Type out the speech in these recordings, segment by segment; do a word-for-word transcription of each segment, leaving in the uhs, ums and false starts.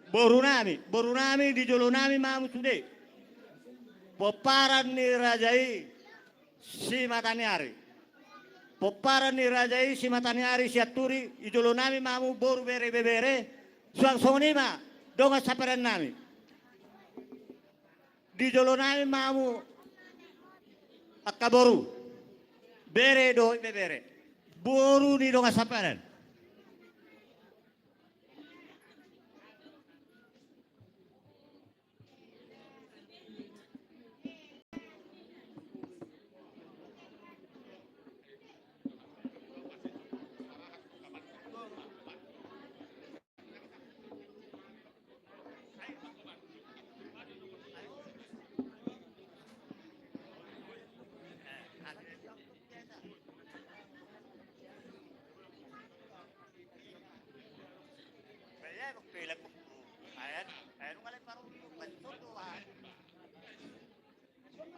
Boru nami, boru nami, di jolo nami ma hamu sude. Pomparan ni raja i Simataniari. Pomparan ni raja i Simataniari Sianturi, di jolo nami ma hamu boru, bere, ibebere, suang songon i ma dongan sapadan nami. Di jolo nami ma hamu angka boru, bere dohot ibebere, boru ni dongan sapadan.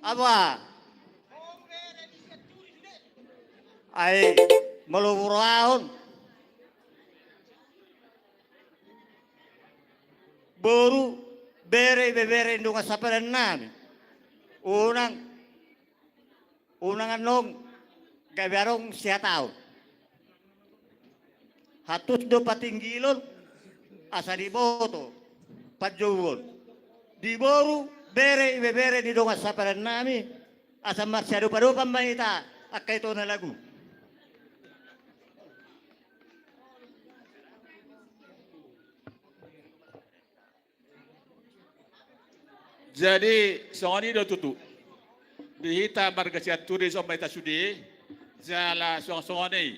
Apa? Ai molo hurohahon boru, bere, ibebere, dongan sapadan nami, unang, unang annon gabe adong sihatahon. Hantus do patinggilon asa diboto panjouon di boru, bere, ibebere ni dongan sapadan nami, asa marsiadopadopan ma hita angka ito na lagu. Jadi songon i do tutu. Di hita marga Sianturi on ma hita sude, jala suang songon i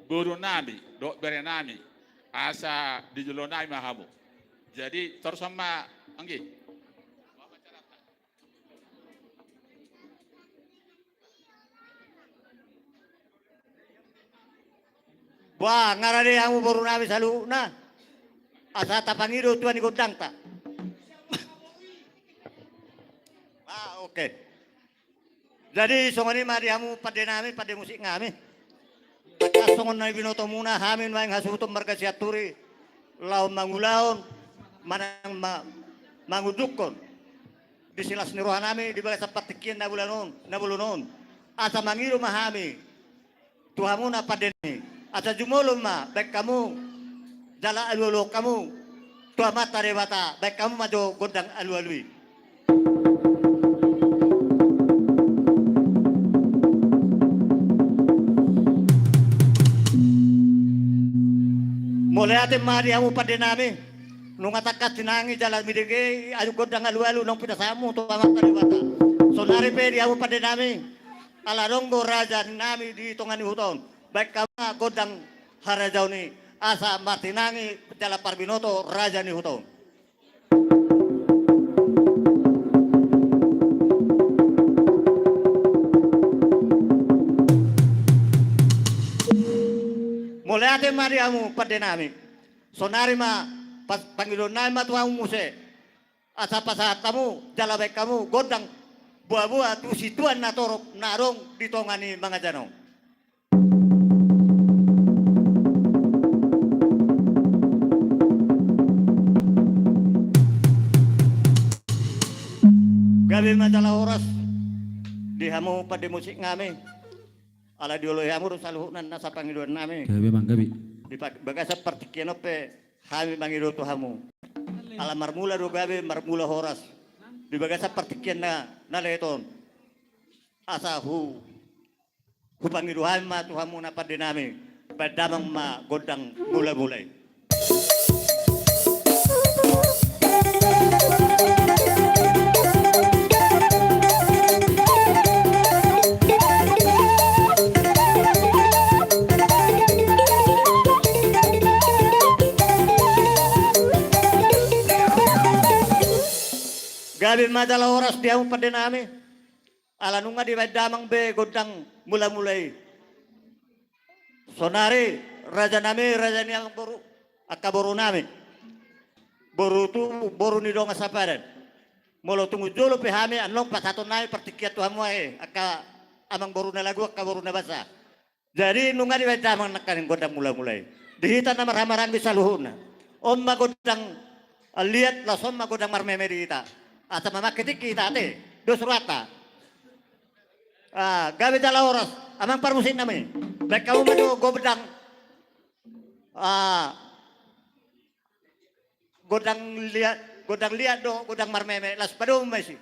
boru nami dohot bere nami, asa di jolo nami ma hamu. Jadi torus ma, anggi. Bah, nga rade hamu boru nami saluhutna, asa tapangido tua ni gondangta. Ah, oke. Jadi songon i ma di hamu pande nami, pande musik nami. Asa songon na binotomuna, hami nuaeng hasuhuton marga Sianturi laho mangulahon manang ma-, mangunjukkon di silas ni roha nami di bagasan partingkian na bulan on, na bolon on. Asa mangido ma hami tu hamu na pande nami, asa jumolo ma baen hamu jala alualuhon hamu tu Amanta Debata, baen hamu ma jo gondang alualu i. Mauliate ma di hamu pande nami. Nunga tangkas tinangi jala midengei alu gondang alualu naung pinasahatmu tu Amanta Debata. Saonari pe di hamu pande nami, ala adong do raja nami di tonga ni huta on, baen hamu ma gondang harajaon i, asa martinangi jala parbinoto raja ni huta on. Mauliate ma di hamu pande nami. Saonari ma pas-, pangidoan nami ma tu hamu muse, asa pasahat hamu jala baen hamu gondang boaboa tu situan na torop na adong di tonga ni mangajan on. Gabe ma jala horas di hamu pande musik nami. Ala dioloi hamu do saluhutna nasa pangidoan nami. Gabe, Amang, gabe. Di pa-, bagasan partingkian on pe hami mangido tu hamu. Ala marmula do gabe, marmula horas di bagasan partingkian na, na lehet on. Asa hu-, hupangido hami ma tu hamu na pande nami, baen damang ma gondang mulamula i. Gabe ma jala horas di hamu pande nami. Ala nunga dibaen damang be gondang mulamula i. Saonari raja nami, raja ni amang boru, angka boru nami, boru tubu, boru ni dongan sapadan. Molo tung jolo pe hami annon pasahaton nami partingkian tu hamu ae, angka amang boru na lagu, angka boru na basa. Jadi nunga dibaen damang nangkaning gondang mulamula i di hita na marhahamaranggi saluhutna. On ma gondang Liat, laos on ma gondang marmeme di hita. Asa mamangke tingki hita ate, dos rohanta. Ah, gabe jala horas, amang parmusik nami. Baen hamu ma jo gondang. Ah, gondang liat, gondang liat dohot gondang marmeme, laos padomu ma disi.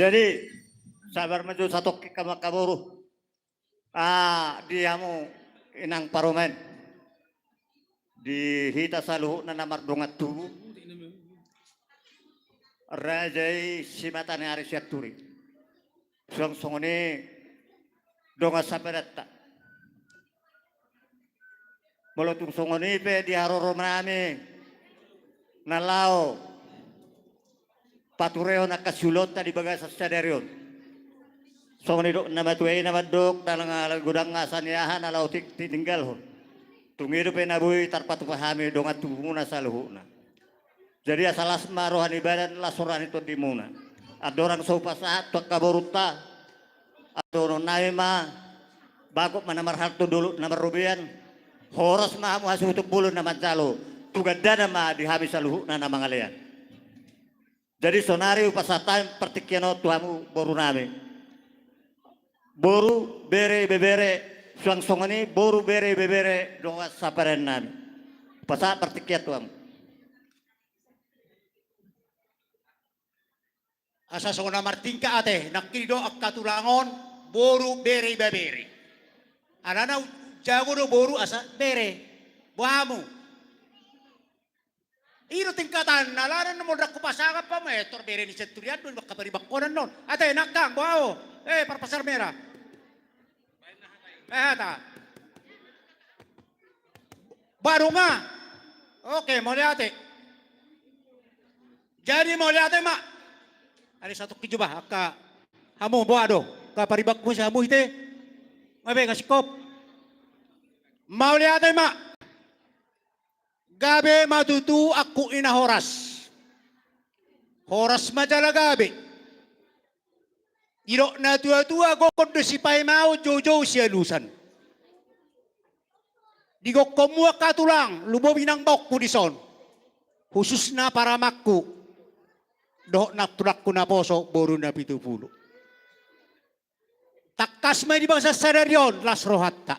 Jadi, sabar ma jo satongkin hamu angka boru. Ah, di hamu inang parumaen. Di hita saluhutna na mardongan tubu. Raja i Simata ni ari Sianturi. Suang songon i dongan saparenta. Molo tung songon i pe di haroro nami na laho paturehon angka siulaonta di bagasan sadari on. Songon nidok na matua i na mandok, dalan ala godang asa ni aha na laho ti-, tininggalhon. Tung i dope na boi tarpatupa hami dongan tubumuna saluhutna. Jadi asa las ma roha ni badan, las roha ni tondimuna. Andorang so hupasahat tu angka borunta, dohonon nami ma, bagot ma na marhalto, dolok na marrobean, horas ma hamu hasuhuton bolon na manjalo, tu gandana ma di hami saluhutna na mangalean. Jadi sonari hupasahat hami partingkian on tu hamu boru nami. Boru, bere, ibebere, suang songon i boru, bere, ibebere, dongan saparenta nami. Hupasahat partingkian tu hamu. Asa songon na martingkat ate, nangkin do angka tulang on, boru, bere, ibebere. Alana jago do boru asa bere. Boha hamu? I do tingkatanna, alana molo ndang hupasangap hamu, eh, tor bere ni Sianturion do angka paribangkonan on. Ate, nangkang, boha ho? Eh, parpasar merah. Eh, hata. Baru ma. Oke, mauliate. Jadi mauliate ma. Ada satu kijuba, angka hamu boha do? Angka paribangkon hamu ite. Ngabe ngasikob. Mauliate ma. Gabe ma tutu angkup ni na horas. Horas ma jala gabe. Didok na tuatua, gokhon do sipaimaon, joujou sialusan. Di gokhonmu angka tulang, lumobi nang baoku dison. Khususna paramangku. Dohot nang tulangku naposo, boru Napitupulu. Tangkas ma di bagasan sadari on, las rohanta.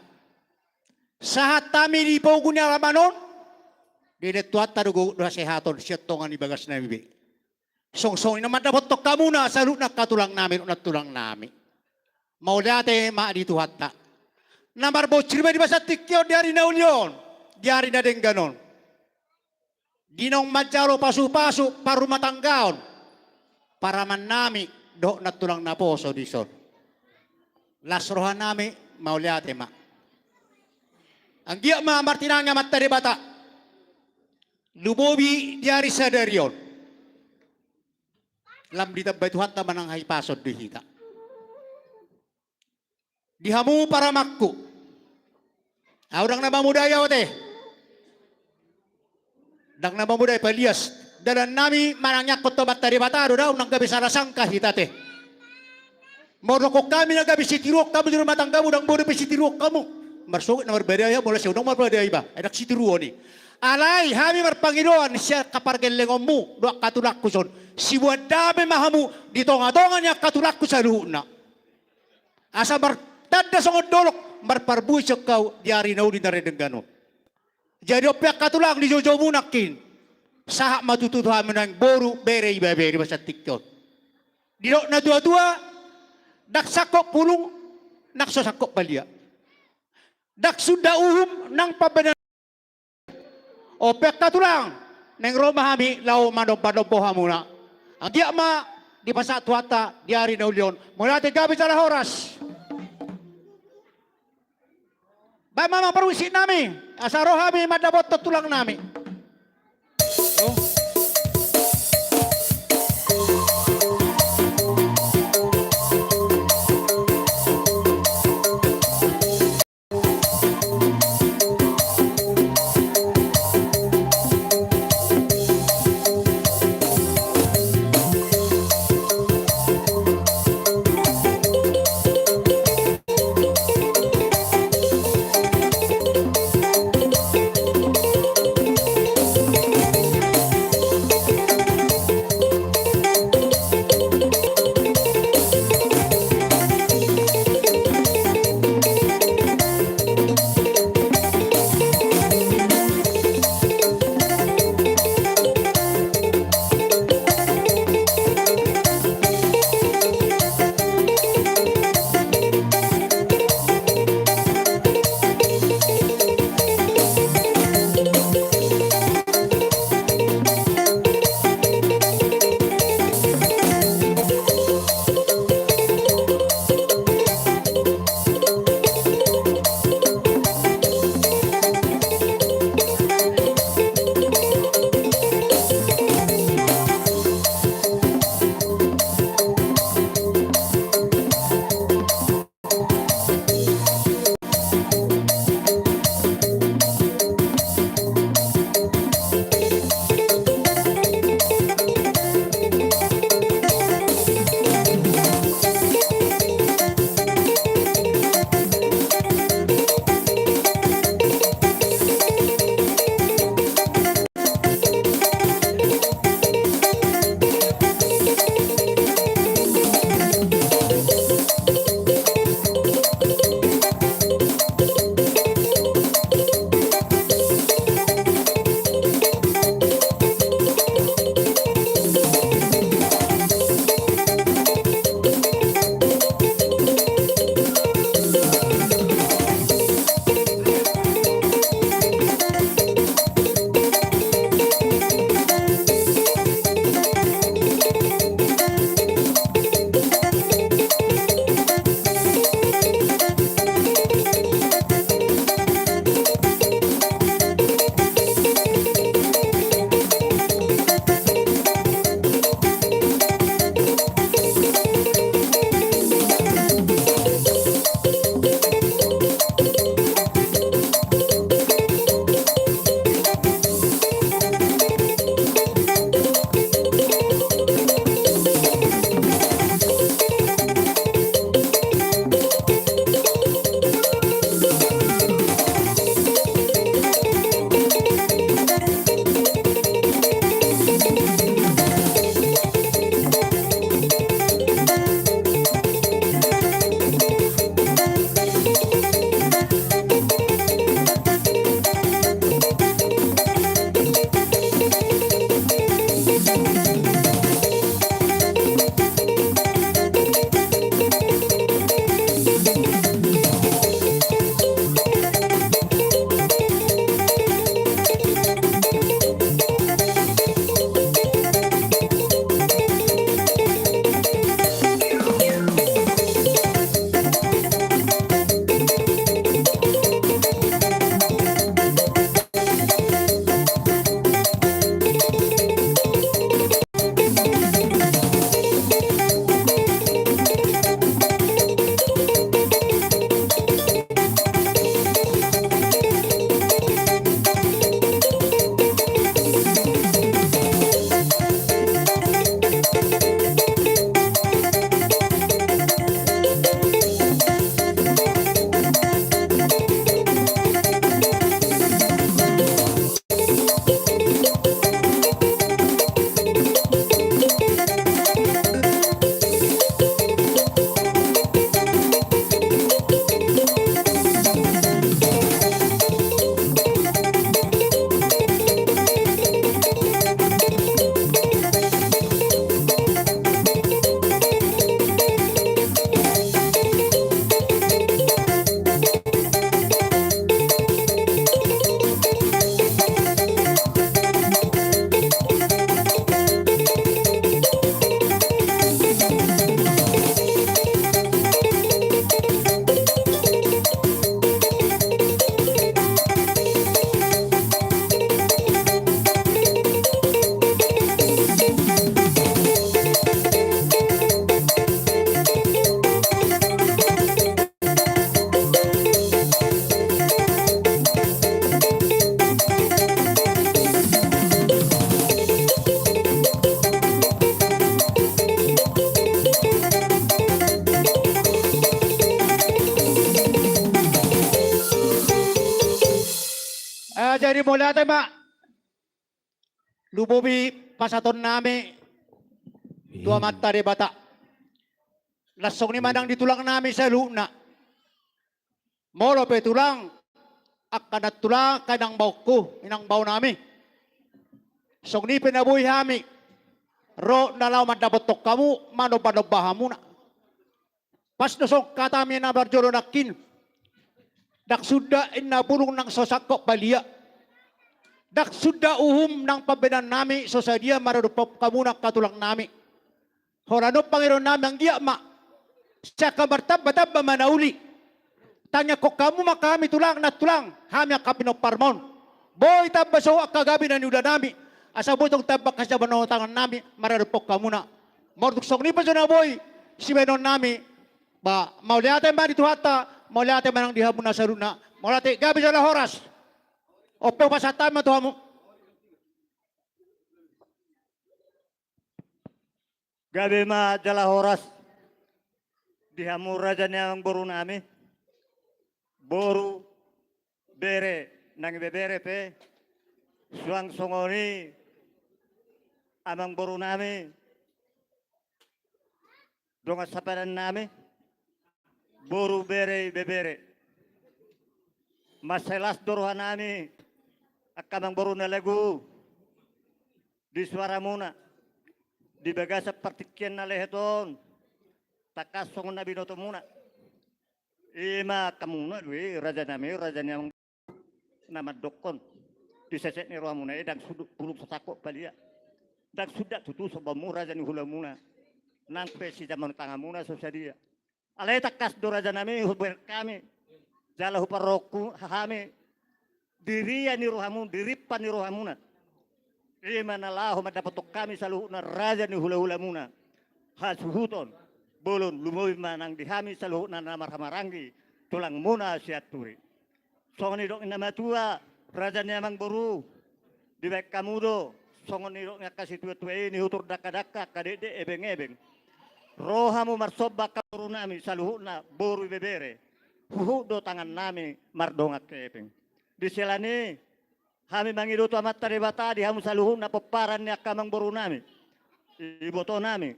Sahat hami di pogu ni alaman on, dilehon Tuhanta do gogo dohot hasehaton, sian tonga ni bagasnami be. Songon i na mandapothon hamuna, saluhutna angka tulang nami, dohot nang tulang nami. Mauliate ma di Tuhanta. Na marbonsir ma di bagasan tingki on, di ari na uli on, di ari na denggan on. Di naung manjalo pasupasu parrumatanggaon, paraman nami, dohot nang tulang naposo dison. Las roha nami, mauliate ma. Anggiat ma martinangi Amanta Debata. Lumobi di ari sadari on. Lam ditambai Tuhanta manang hahipason di hita. Di hamu paramangku. Ahu ndang na mamodai ahu ate. Ndang na mamodai palias. Dalan nami manangiangkon tu Amanta Debata do, ndang gabe sala sangka hita ate. Molo dokhon hami na gabe sitiruon hamu di rumah tanggamu, ndang boi dope sitiruon hamu. Marsogit na marbadai, molo sai unang marbadai ba, ndang sitiruon i. Alai hami marpangidoan sian angka pargellengonmu dohot angka tulangku son, siboan dame ma hamu di tongatonga ni angka tulangku saluhutna. Asa martanda songon dolok, marparbue sian hau di ari na uli na denggan on. Jadi on pe angka tulang, di joujoumu nangkin, sahat ma tutu tu hami nuaeng boru, bere, ibebere, di bagasan tingki on. Didok na tuatua, ndang sangkot pulung, ndang so sangkot balia. Ndang sunda uhum nang pambahenan. On pe angka tulang, naeng ro ma hami laho manombanomba hamuna. Anggiat ma dipasahat Tuhanta di ari na uli on. Mauliate, gabe jala horas. Baen ma amang parmusik nami, asa ro hami mandapothon tulang nami. Eh, jadi mauliate ma. Lumobi pasahatonnami tu Amanta Debata. Laos songon i ma nang di tulangnami saluhutna. Molo pe tulang, angka nantulang, angka inangbaonku, inangbaonami. Songon i pe na boi hami ro na laho mandapothon hamu, manombanomba hamuna. Pas do songon hatami na parjolo nangkin. Ndang suda inna bulung nang so sangkot balian. Ndang suda uhum nang pambahenannami so sadia maradophon hamuna angka tulangnami. Holan on pangidoannami anggiat ma sai angka martambatamba ma na uli. Tangiangkon hamu ma angka hami tulang, nantulang, hami angka pinomparmon. Boi tamba sohot angka gabe na niulanami, asa boi tong tamba angka sipanotangannami maradophon hamuna. Molo tung songon i pe so na boi sibahenonnami, ba mauliate ma di Tuhanta, mauliate ma nang di hamuna saluhutna. Mauliate, gabe jala horas. On pe hupasahat hami ma tu hamu. Gabe ma jala horas di hamu raja ni amangborunami, boru, bere nang ibebere pe, suang songon i amangborunami, dongan sapadannami, boru, bere, ibebere. Mansai las do rohanami angka amangboru na lagu di suaramuna di bagasan partingkian na lehet on, tangkas songon na binotomuna. I ma angka muna do i, rajanami, raja ni amang, na mandokkon di seset ni rohamuna i, ndang suda bulung so sangkot balian. Ndang suda tutu sombaonmu raja ni hulamuna. Nang pe sipanotangannamuna so sadia. Alai tangkas do rajanami hubereng hami jala huparrohahon hami di ria ni rohamu, di rimpa ni rohamuna. I ma na laho mandapothon hami saluhutna raja ni hulahulamuna hasuhuton bolon, lumobi ma nang di hami saluhutna na marhahamaranggi, tulangmuna Sianturi. Songon nidok ni na matua, raja ni amangboru, dibahen hamu do songon nidok ni angka situatua i, nihutur dakdakka, angka dekdek, ebengebeng. Ro hamu marsomba angka borunami saluhutna, boru, ibebere, huhut do tangannami mardongan hepeng. Di siala ni i hami mangido tu Amanta Debata di hamu saluhutna pomparan ni angka amangborunami, ibotonami,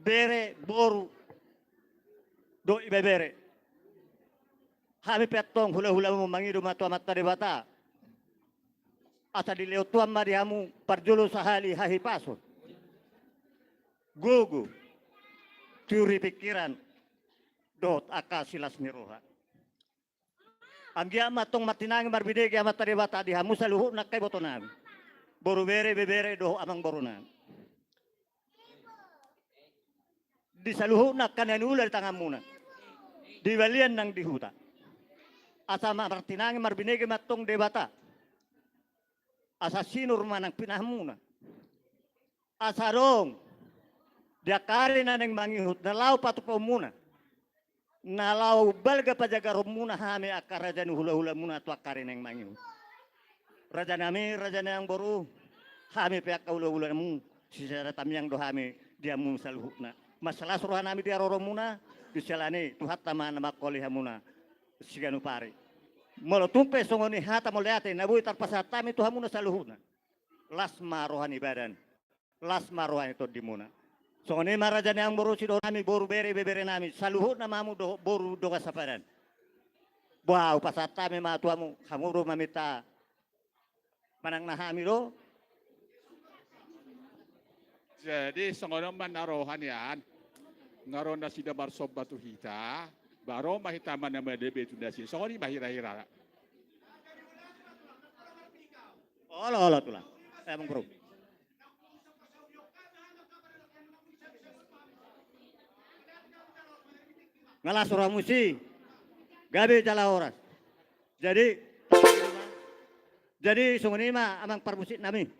bere, boru dohot ibebere. Hami pe antong hulahulamu mangido ma tu Amanta Debata, asa dilehon Tuhan ma di hamu parjolo sahali hahipason, gogo, tiur ni pingkiran dohot angka silas ni roha. Anggiat ma antong martinangi marbinege Amanta Debata di hamu saluhutna angka ibotonami, boru, bere, ibebere dohot amangborunami, di saluhutna angka na niula di tanganmuna, di balian nang di huta. Asa ma martinangi marbinege ma antong Debata, asa sinur ma nang pinahanmuna, asa adong di angka ari na naeng mangihut na laho patupaonmuna, na laho balga pajagaronmuna hami angka raja ni hulahulamuna tu angka ari naeng mangihut. Rajanami, raja ni amangboru, hami pe angka hulahulamu, sisada tangiang do hami di hamu saluhutna. Mansai las rohanami di haroromuna, di siala ni i Tuhanta ma na mangkoli hamuna siganup ari. Molo tung pe songon i hata mauliate na boi tarpasahat hami tu hamuna saluhutna, las ma roha ni badan, las ma roha ni tondimuna. Songon i ma raja ni amangboru, sidohononnami, boru, bere, ibeberenami, saluhutna ma hamu dohot boru dongan sapadan. Boha, hupasahat hami ma tu hamu, hamu do maminta manang na hami do. Jadi songon on ma na roha nian. Nga ro nasida marsomba tu hita, baru ma hita manamade be tu nasida. Songon i ma hirahira. Olo, olo, tulang. Eh, amangboru. Nga las rohamu si. Gabe jala horas. Jadi, jadi songon i ma amang parmusiknami.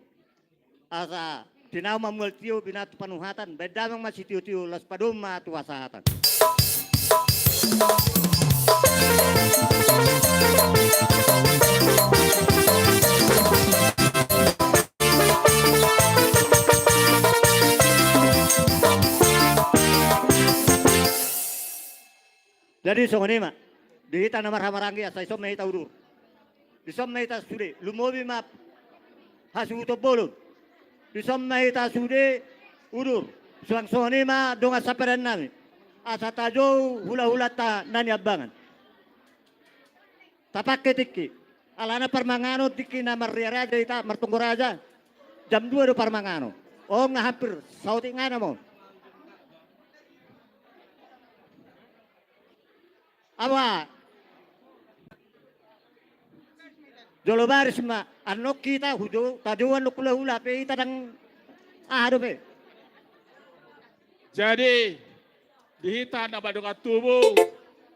Asa tinau ma mual tio, binatu panuhatan, baen damang ma sitiotio, laos padomu ma tu hasahatan. Jadi songon i ma di hita na marhahamaranggi, asa ison ma hita udur. Dison ma hita sude, lumobi ma hasuhuton bolon. Dison ma hita sude, udur, suang songon i ma dongan sapadan nami. Asa tajou hulahulanta na niambangan. Tapangke tingki. Alana parmanganon tingki na marria raja hita, martonggo raja. Jam dua do parmanganon. Ong na hampir saotik nganam on. Aba. Jolo baris ma, annon hita hujou, tajou annon hulahula pe hita ndang aha dope. Jadi, di hita na mardongan tubu,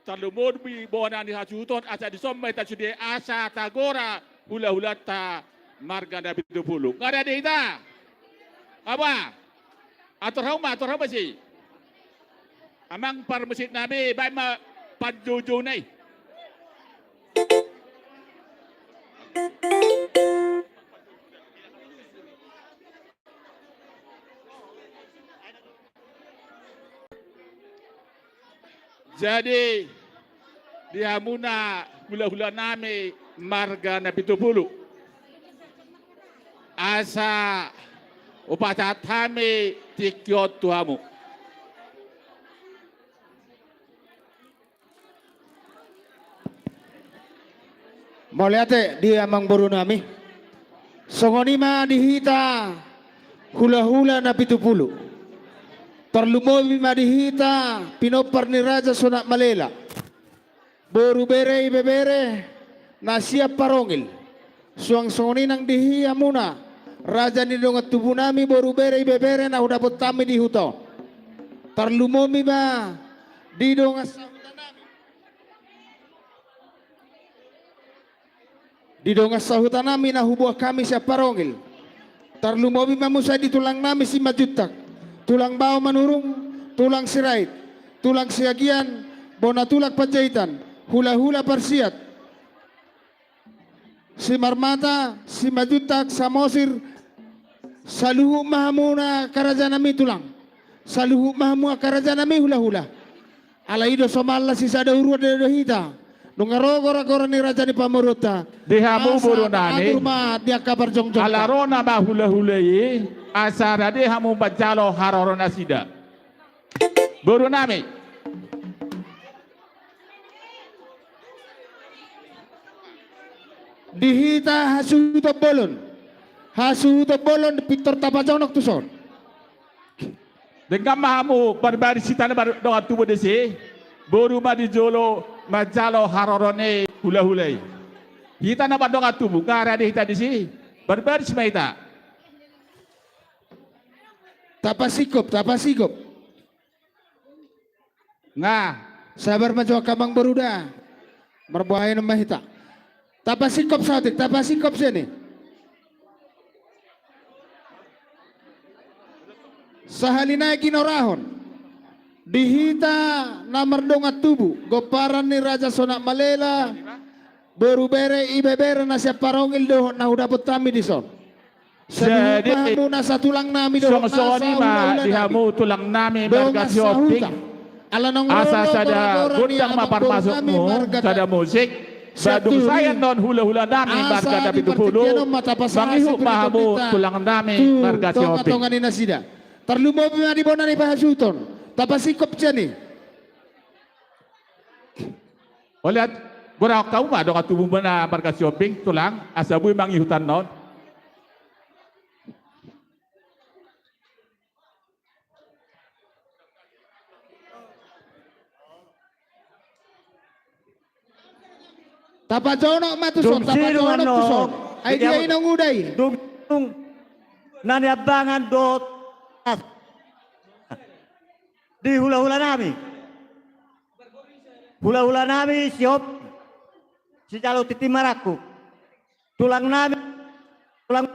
tarlumobi bona ni hasuhuton, asa dison ma hita sude asa tagora hulahulanta marga Napitupulu. Nga ra di hita? Aba. Atur hamu ma, atur hamu ma si. Amang parmusik nami, baen ma panjoujouna i. Jadi, di hamuna hulahula nami marga Napitupulu, asa hupasahat hami tingki on tu hamu. Mauliate di amangboru nami. Songon i ma di hita hulahula Napitupulu. Tarlumobi ma di hita pinompar ni Raja Sonak Malela, boru, bere, ibebere na sian Parongil. Suang songon i nang di hamuna raja ni dongan tubu nami, boru, bere, ibebere na hudapot hami di huta on. Tarlumobi ma di dongan sahuta nami. Di dongan sahuta nami na huboan hami sian Parongil. Tarlumobi ma muse di tulang nami Simanjuntak, tulang Bao Manurung, tulang Sirait, tulang Siagian, bona tulang Panjaitan, hulahula Parsiat, Simarmata, Simanjuntak, Samosir, saluhut ma hamu angka raja nami tulang. Saluhut ma hamu angka raja nami hulahula. Alai i do somalna sisada uruan do hita. Nunga ro gora-gora ni raja ni pamoruonta. Di hamu boru nami, asa taatur ma di angka parjongjongta. Ala ro nama hulahula i, asa rade hamu manjalo haroro nasida. Boru nami. Di hita hasuhuton bolon. Hasuhuton bolon pintor tapajonok tuson. Denggan ma hamu, barbaris hita na mardongan tubu disi. Boru ma di jolo manjalo haroro ni hulahula i. Hita na mardongan tubu, nga rade hita disi. Barbaris ma hita. Tapasingkop, tapasingkop. Nga. Sabar ma jo angka amangboru da. Marboaheon ma hita. Tapasingkop saotik, tapasingkop sian i. Sahali nai ginorahon. Di hita na mardongan tubu, gomparan ni Raja Sonak Malela, boru, bere, ibebere na sian Parongil dohot na hudapot hami dison. Jadi, saluhut ma hamu na satulang nami dohot na sahulahula nami. Songon i ma di hamu tulang nami marga Sihombing. Ala naung ro gora-gora ni amangboru nami marga Sihombing. Asa sada gondang ma parmasukmu, sada musik. Badung sae annon hulahula nami marga Napitupulu. Asa di partingkian on ma tapasahat sipir ni tombinta tu tonga-tonga ni nasida. Tarlumobi ma di bona ni pahasuhuton. Tapasingkop sian i. Mauliate, boru, hamu ma dongan tubu na marga Sihombing, tulang, asa boi mangihuthon on. Tapajonok ma tuson, tapajonok tuson. Ai dia inong uda i. Dung, dung. Na niambangan dohot di hulahula nami. Hulahula nami Sihombing, sijalo tintin marangkup. Tulang nami, tulang,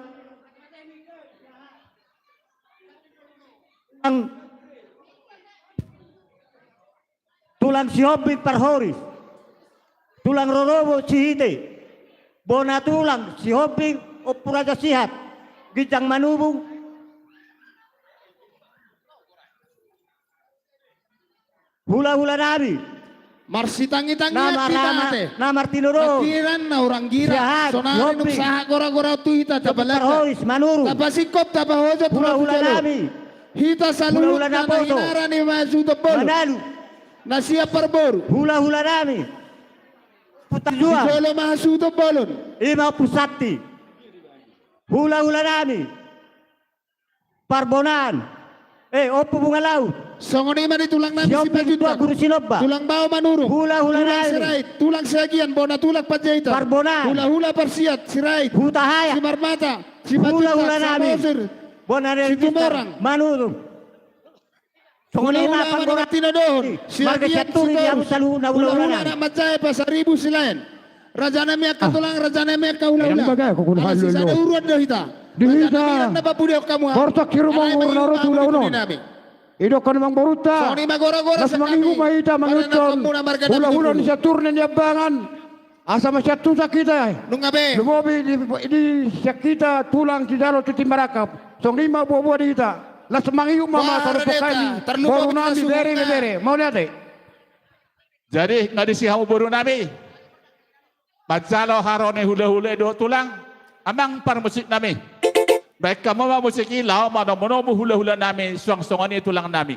tulang, tulang Sihombing parhoris. Tulang rorobot Sihite. Bona tulang Sihombing Ompu Raja Sihat. Ginjang Manubung. Hulahula nami, Marsitangitangian hita ate. Na martinodohon. Nangkiran na hurang gira. Siahaan, sonari nunga sahat gora-gora tu hita, tabalanda, taparhoris, manurung, tapasingkop, tapahoja tu hula-hula nami. Hita saluhutna na hinaran i ma hasuhuton bolon. Manalu. Na sian parboru. Hula-hula nami. Putar juang. Di jolo ma hasuhuton bolon. I ma Ompu Santi. Hula-hula nami. Parbonaan. Eh, Ompu Bunga Laut. Songon i ma di tulang nami Siompi Simanjuntak. Tulang Bao Manurung. Hula-hula nami. Tulang Sirait. Tulang Siagian, bona tulang Panjaitan. Parbonaan. Hula-hula Parsiat, Sirait. Hutahaean. Simarmata. Simanjuntak. Hula-hula nami. Samosir. Bona Situmorang. Manurung. Songon i ma hula-hula na panggora tinodohon. Marga Sianturi di hamu saluhutna hula-hula nami. Hula-hula na manjae Pasaribu Silaen. Raja nami angka tulang, raja nami angka hula-hula. Ala sisada uruan do hita. Di hita. Raja nami, na papudion hamu. Borsak Sirumonggur na ro tu ulaon on. Didok hamu amang borunta. Songon i ma gora-gora. Las mangihut ma hita mangihuthon hula-hula ni Sianturi Niambangan. Asa masiantusan hita. Nunga be. Lumobi di, di sian hita tulang sijalo tu timbo marangkap. Songon i ma buabua di hita. Las mangihut ma ma tarlumobi hami boru nami, bere, bere. Mauliate. Jadi nga disi hamu boru nami. Manjalo haroro ni hula-hula dohot tulang. Amang parmusik nami. Baen hamu ma musik i laho manomu-nomu hula-hula nami suang songon i tulang nami.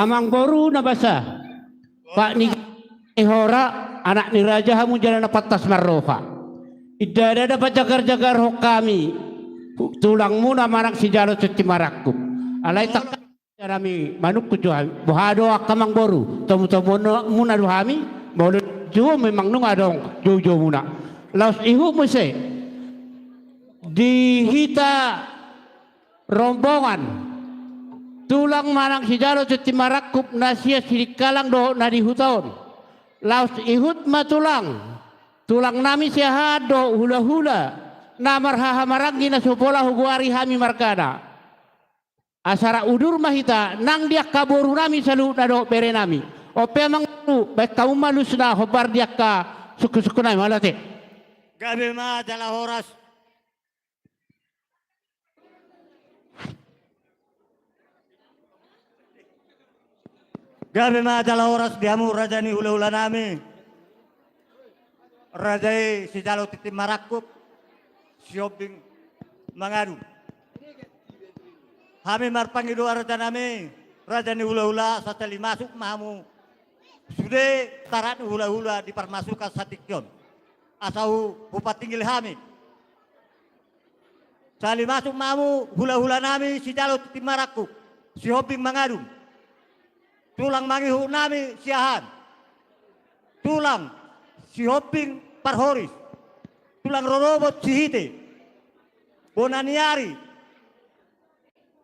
Amangboru na basa. Pak ni hora, anak ni raja hamu jala na pantas marroha. Inda na dapat jagar-jagarhon hami tulangmuna manang sijalo tintin marangkup. Alai tangkas nami manungkun jo hami. Boha do angka amangboru, tomutomuna do hami, molo jo memang nunga adong joujoumuna. Laos ihut muse di hita rombongan tulang manang sijalo tintin marangkup na sian Sidikalang dohot na di huta on. Laos ihut ma tulang, tulang nami Siahaan dohot hulahula na marhahamaranggi na so pola hugoari hami margana. Asa rap udur ma hita nang di angka boru nami saluhutna dohot bere nami. On pe amangboru, baen hamu ma alusna hombar di angka sungkunsungkun nami, mauliate. Gabe ma jala horas. Gabe ma jala horas di hamu raja ni hulahula nami, raja i sijalo tintin marangkup, Sihombing Mangadung. Hami marpangidoan raja nami, raja ni hulahula, asa sali masuk ma hamu sude tarat ni hulahula di parmasukan satingki on. Asa hu-, hupatingil hami. Sali masuk ma hamu hulahula nami sijalo tintin marangkup, Sihombing Mangadung. Tulang mangihut nami Siahaan. Tulang Sihombing Parhoris. Tulang rorobot Sihite. Bona ni ari.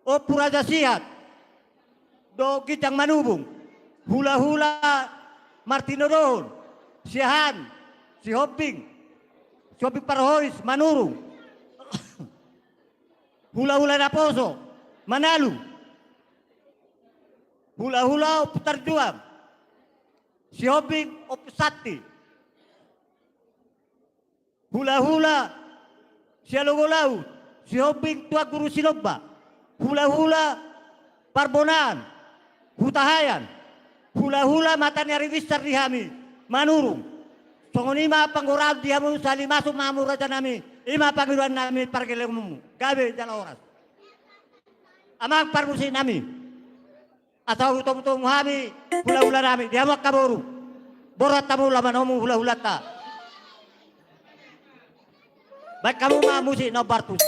Ompu Raja Sihat. Dohot ginjang manubung. Hulahula martinodohon. Siahaan. Sihombing. Sihombing Parhoris Manurung. Hulahula naposo Manalung. Hulahula Ompu Tarjuang. Sihombing Ompu Santi. Hulahula Sialogo Laut, Sihombing Tuan Guru Sinomba, hulahula Parbonaan, Hutahaean, hulahula mata ni ari binsar di hami, Manurung. Songon i ma panggoraon di hamu, sali masuk ma hamu raja nami, i ma pangidoan nami pargellengonmu, gabe jala horas. Amang parmusik nami. Asa hutomutomu hami hulahula nami, di hamu angka boru. Borhat hamu laman hamu hulahulanta. Baen hamu ma musik na hombar tusi.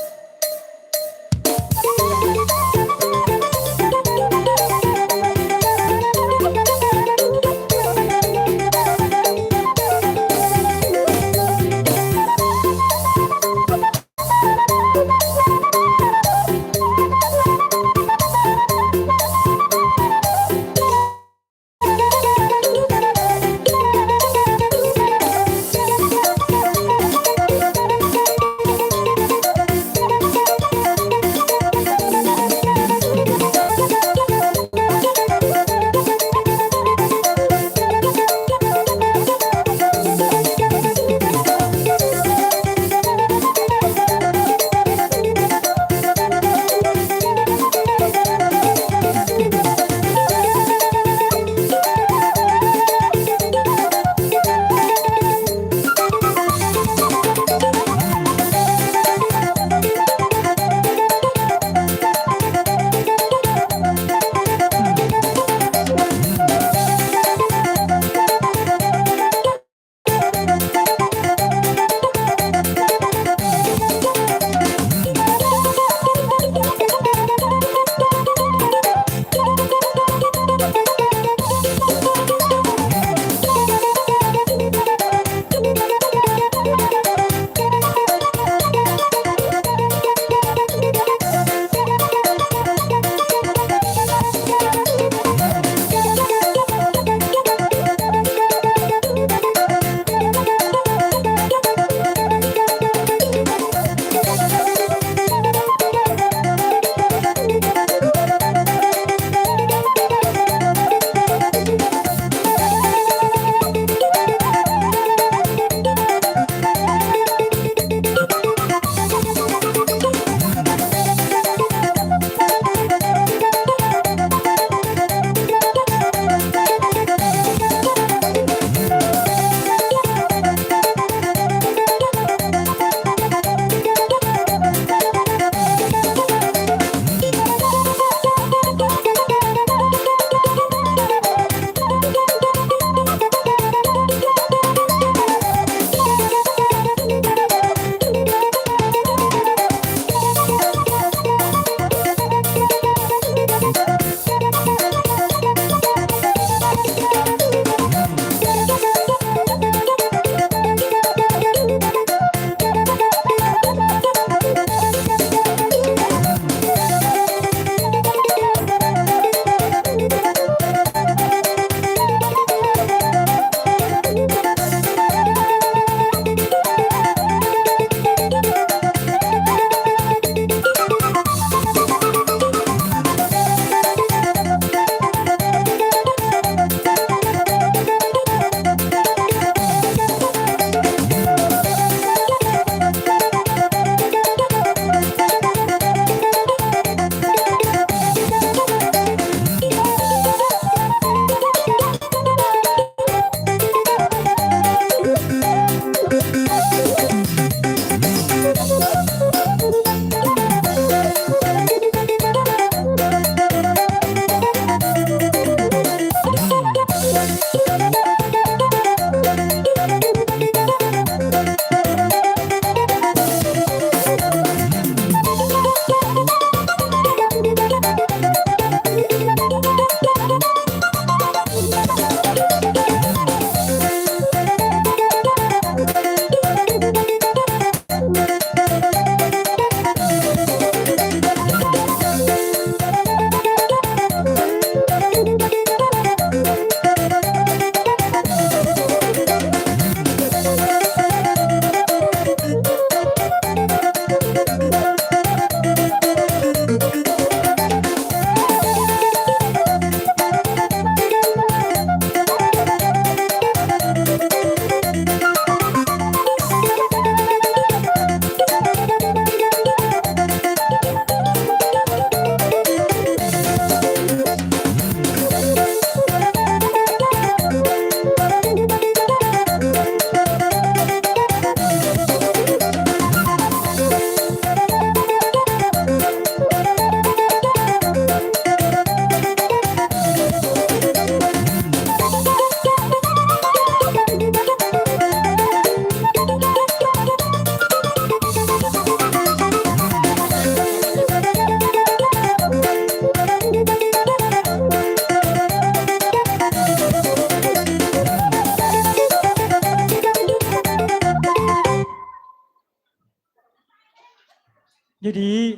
Jadi,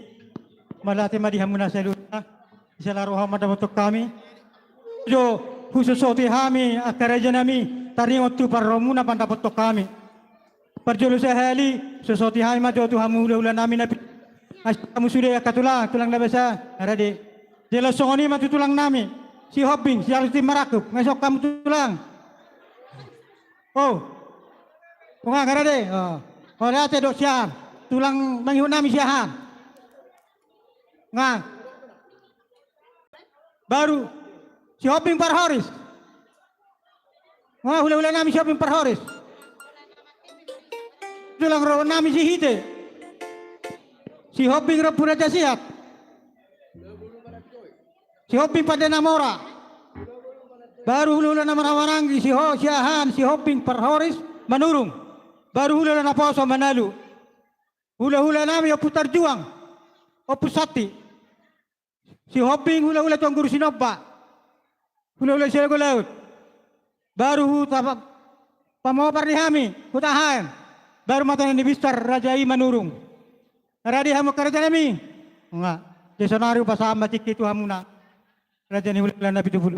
mauliate ma di hamuna saluhutna, di sala roha mandapothon hami. Jo, husosoti hami angka rajanami, taringot tu parrohamuna mandapothon hami. Parjolo sahali, sosoti hami ma jo tu hamu hulahulanami na pi-, asi hamu sude angka tulang, tulang na basa, rade. Jala songon i ma tu tulangnami, Sihombing, Sialutin Marangkup, nga songon hamu tulang. Oh. Nga, nga rade. Oh. Mauliate do sian. Tulang mangihut nami sian. Nga. Baru Sihombing Parhoris. Nga, hulahulanami Sihombing Parhoris. Tulang rohanami Sihite. Sihombing Rompu Raja Sihat. Sihombing Pande na Mora. Baru hulahula na marhahamaranggi, Siho-, Siahaan, Sihombing Parhoris Manurung. Baru hulahula naposo Manalu. Hulahulanami Ompu Tarjuang, Ompu Santi. Sihombing hulahula Tuan Guru Sinomba. Hulahula Siaga Laut. Baru huta pa-, pamopar ni hami, Hutahaean. Baru ma tano ni Bistar, raja i Manurung. Rade hamu angka rajanami. Nga. Jadi sonari hupasahat ma tingki tu hamuna. Raja ni hulahula na pitu pulu.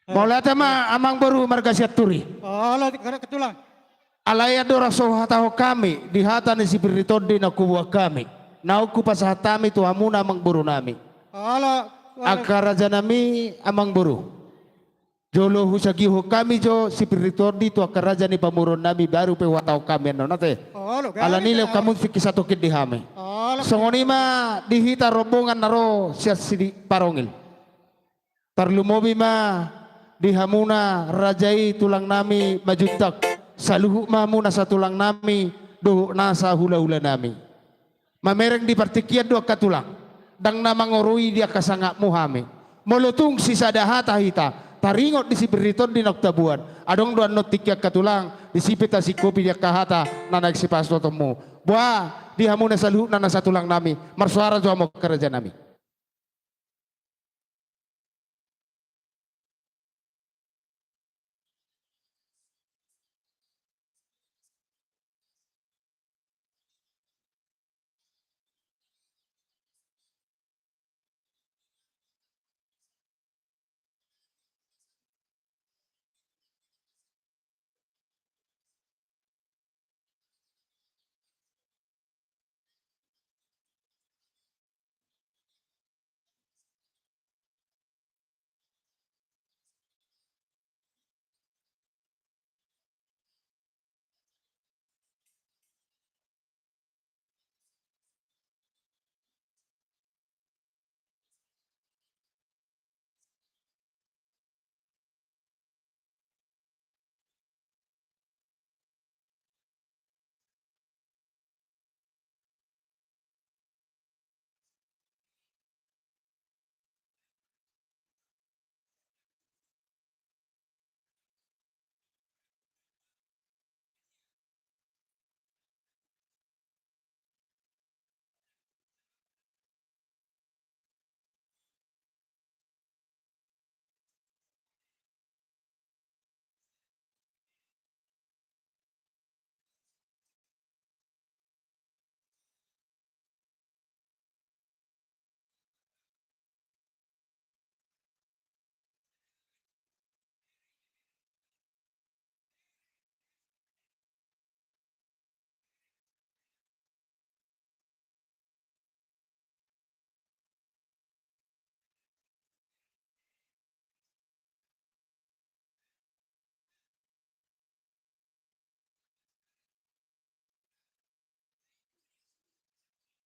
Mauliate ma amangboru marga Sianturi. Olo, angka tulang. Alai andorang so huhatahon hami di hata ni sipir ni tondi naung huboan hami, naung hupasahat hami tu hamuna amangborunami. Olo, olo. Angka rajanami amangboru. Jolo husagihon hami jo sipir ni tondi tu angka raja ni pamoruonnami baru pe huhatahon hami annon ate. Olo, alani i lehon hamu tingki satongkin di hami. Olo. Songon i ma di hita rombongan na ro sian Siparongil. Tarlumobi ma di hamuna raja i tulangnami Manjuntak, saluhut ma hamuna satulangnami dohot nasa hulahulanami. Mamereng di partingkian do angka tulang, ndang na mangorui di angka sangapmu hami. Molo tung sisada hata hita, taringot di sipir ni tondi naung taboan, adong do annon tingki angka tulang, disi pe tasingkopi di angka hata na naeng sipasahatonmu. Boha di hamuna saluhutna nasa tulangnami, marsoara jo hamu angka rajanami.